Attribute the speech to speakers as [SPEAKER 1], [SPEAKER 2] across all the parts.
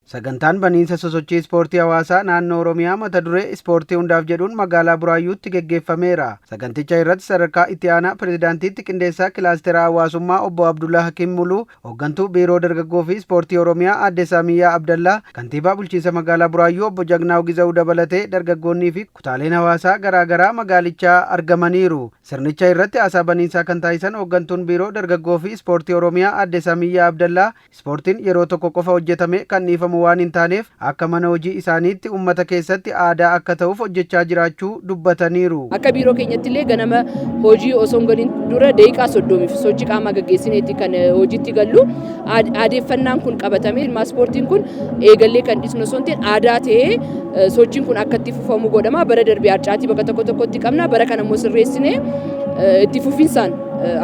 [SPEAKER 1] Sagantaan baniinsa sosochii ispoortii hawaasaa naannoo Oromiyaa mata duree "Ispoortii hundaaf" jedhuun magaalaa Buraayyuutti geggeeffameera. Saganticha irratti sadarkaa itti aanaa pirezidaantiitti qindeessaa kilaastera hawaasummaa obbo Abdullaa Hakiim Muluu, hooggantuu biiroo dargaggoo fi ispoortii Oromiyaa aadde Saamiyyaa Abdallaa, kantiibaa bulchiinsa magaalaa Buraayyuu obbo Jagnaaw Giza'uu dabalatee dargaggoonnii fi kutaaleen hawaasaa garaa garaa magaalichaa argamaniiru. Sirnicha irratti haasaa baniinsaa kan taasisan hooggantuun biiroo dargaggoo fi ispoortii Oromiyaa aadde Saamiyyaa Abdallaa, ispoortiin yeroo tokko qofa hojjetame kan dhiifamu waan hin taaneef, akka mana hojii isaaniitti uummata keessatti aadaa akka ta'uuf hojjechaa jiraachuu dubbataniiru.
[SPEAKER 2] Akka biiroo keenyatti illee ganama hojii osoo hin galin dura daqiiqaa 30f sochii qaamaa gaggeessineeti kan hojiitti gallu. Aadeeffannaan kun qabatamee ilmaa ispoortiin kun eegallee kan dhiisnu osoo hin ta'in, aadaa ta'ee sochiin kun akka itti fufamu godhama. Bara darbee harcaatii bakka tokko tokkotti qabna. Bara kana immoo sirreessinee itti fufinsaan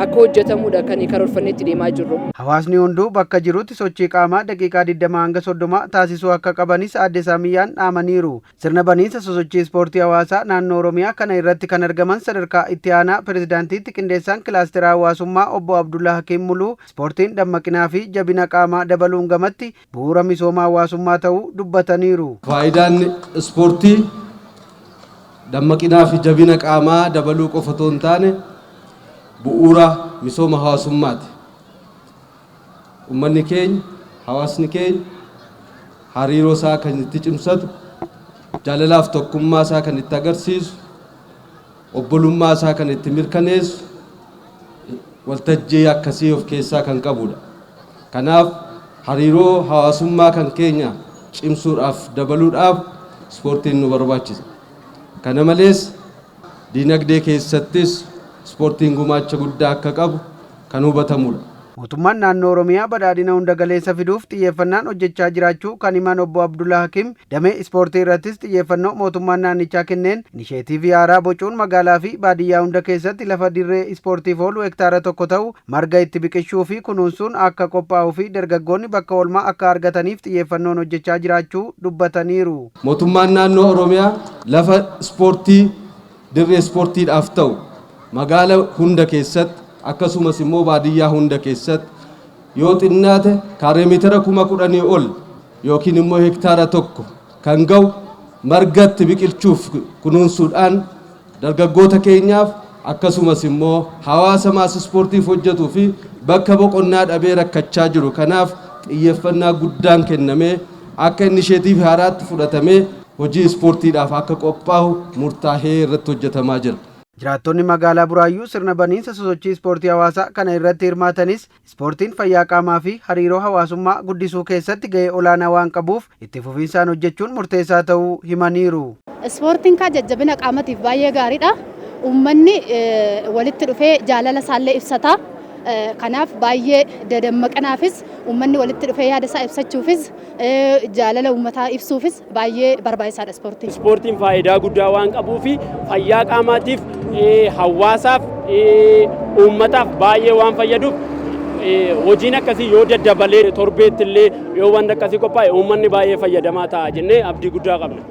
[SPEAKER 2] akka hojjetamudha kan karoorfannee itti deemaa jirru.
[SPEAKER 1] Hawaasni hunduu bakka jirutti sochii qaamaa daqiiqaa 20 hanga 30 taasisuu akka qabanis aadde Saamiyyaan dhaamaniiru. Sirna baniinsa sosochii ispoortii hawaasaa naannoo Oromiyaa kana irratti kan argaman sadarkaa itti aanaa pirezidaantiitti qindeessaan kilaastera hawaasummaa obbo Abdullaa Hakiim Muluu, ispoortiin dammaqinaa fi jabina qaamaa dabaluun gamatti bu'uura misooma hawaasummaa ta'uu dubbataniiru.
[SPEAKER 3] Faayidaan ispoortii dammaqinaa fi jabina qaamaa dabaluu qofa otoo hin taane, bu'uura misooma hawaasummaati. Uummanni keenya, hawaasni keenya hariiroo isaa kan itti cimsatu, jaalalaaf tokkummaa isaa kan itti agarsiisu, obbolummaa isaa kan itti mirkaneessu waltajjii akkasii of keessaa kan qabudha. Kanaaf hariiroo hawaasummaa kan keenya cimsuudhaaf, dabaluudhaaf ispoortiin nu barbaachisa. Kana malees diinagdee keessattis ispoortiin gumaacha guddaa akka qabu kan hubatamudha.
[SPEAKER 1] Mootummaan naannoo Oromiyaa badhaadhina hunda galeessa fiduuf xiyyeeffannaan hojjechaa jiraachuu kan himan obbo Abdullaa Hakim, damee ispoortii irrattis xiyyeeffannoo mootummaan naannichaa kenneen inisheetiivii haaraa bocuun magaalaa fi baadiyyaa hunda keessatti lafa dirree ispoortiif oolu hektaara 1 ta'u marga itti biqilchuu fi kunuunsuun akka qophaa'uu fi dargaggoonni bakka oolmaa akka argataniif xiyyeeffannoon hojjechaa jiraachuu dubbataniiru.
[SPEAKER 3] Mootummaan naannoo Oromiyaa lafa ispoortii, dirree ispoortiidhaaf ta'u magaala hunda keessatti, akkasumas immoo baadiyyaa hunda keessatti yoo xinnaate kaaree meetira 10,000 ol yookiin immoo hektaara 1 kan ga'u margatti biqilchuuf kunuunsuudhaan dargaggoota keenyaaf, akkasumas immoo hawaasa maas ispoortiif hojjetuu fi bakka boqonnaa dhabee rakkachaa jiru kanaaf xiyyeeffannaa guddaan kennamee akka inisheetiivii haaraatti fudhatamee hojii ispoortiidhaaf akka qophaa'u murtaa'ee irratti hojjetamaa jira.
[SPEAKER 1] Jiraattonni magaalaa Buraayyuu sirna baniinsa sosochii ispoortii hawaasaa kana irratti hirmaatanis, ispoortiin fayyaa qaamaa fi hariiroo hawaasummaa guddisuu keessatti gahee olaanaa waan qabuuf itti fufinsaan hojjechuun murteessaa ta'uu himaniiru.
[SPEAKER 4] Ispoortiin kaa jajjabina qaamatiif baay'ee gaariidha. Uummanni walitti dhufee jaalala isaallee ibsata. Kanaaf baay'ee dadammaqinaafis, uummanni walitti dhufee yaada isaa ibsachuufis, jaalala uummataa ibsuufis baay'ee barbaachisaadha ispoortiin.
[SPEAKER 5] Ispoortiin faayidaa guddaa waan qabuuf, fayyaa qaamaatiif, hawaasaaf, uummataaf baay'ee waan fayyaduuf, hojiin akkasii yoo daddabalee torbeetti illee yoo wanti akkasii qophaa'e, uummanni baay'ee fayyadamaa ta'a jennee abdii guddaa qabna.